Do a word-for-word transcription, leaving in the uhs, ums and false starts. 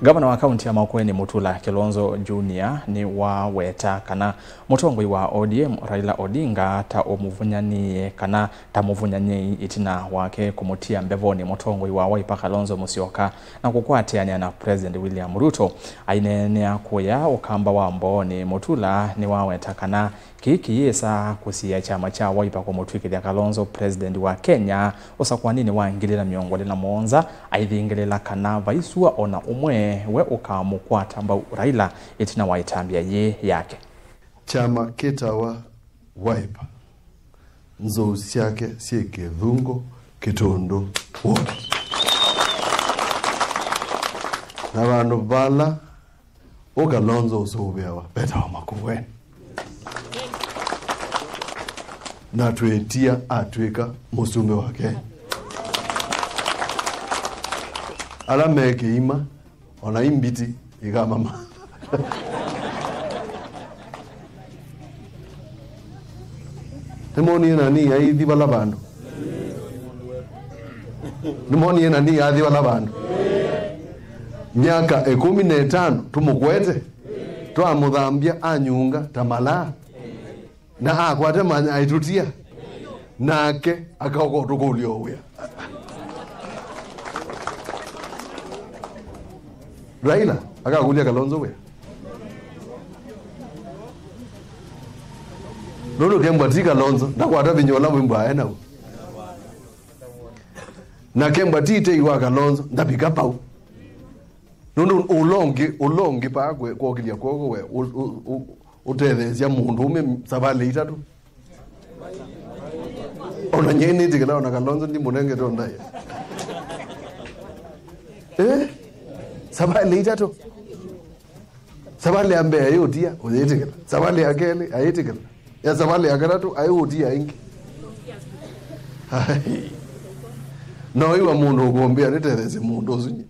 Ngavana wa kaunti ya Makueni Mutula Kilonzo Junior nĩwaweta kana mũtongoi wa O D M Raila Odinga ta ũmũvũnyanĩe kana ta mũvũnyany'ei ĩtina wake kũmũtia mbevonĩ mũtongoi wa Wiper Kalonzo Musyoka na kũkwatĩanĩa na President William Ruto. Aineenea kũya Ũkamba wa Mbooni, Mutula nĩwaweta kana kĩĩ kĩyĩsa kũsiĩĩa kyama kya Wiper kũmũtw'ĩkĩthya Kalonzo president wa Kenya ũsakũaninĩ wa ngili ilĩ na mĩongo ĩlĩ na mũonza, aithingĩlĩla kana vai sua o na ũmwe we ũkamũkwata mbau Raila ĩtina wa ĩtambya yĩĩ yake. Kyama kĩtawa Wiper, nzou syake syĩ kĩthungũ kĩtũndũ woti. Na vandũ vala ũ Kalonzo ũsũvĩawa vetawa Makueni. Na twĩtia atw'ĩka mũsumbĩ wa Kenya. Ala me kĩima, o na imbiti ikamama. Nĩmonie nani aithi vala vandũ? Nĩmonie nani athi vala vandũ? Myaka ĩkũmi na ĩtano tũmũkwete, twamũthambya anyunga ta malaa. Na akwate manya aitũtia, nake akaoka ũtũkũlya o wĩa. Raila akakũlya Kalonzo wĩa. Nũndũ kembwa ti Kalonzo, ndakwata vinya ũla wĩmbwa ae naw'o. Na kembwa ti itei wa Kalonzo, ndavika pau. Nũndũ ũla ũngĩ, ũla ũngĩ paa kwe-, kwokĩlya kw'oko we, ũ-, ũ-, ũ-, ũtetheesya mũndũ ũme savalĩ itatũ. Ona nyie nĩtĩkĩla, ona Kalonzo ndimũnengete ũndaĩa. Eh? Savalĩ itatũ. Savalĩ ya mbee ayĩũtia, ũyĩtĩkĩla. Savalĩ ya kelĩ, ayĩtĩkĩla. Ya savalĩ ya katatũ, ayĩũtia ĩngĩ. Ai. No iwa mũndũ ũkũmbĩa nĩtetheesye mũndũ ũsu nyie.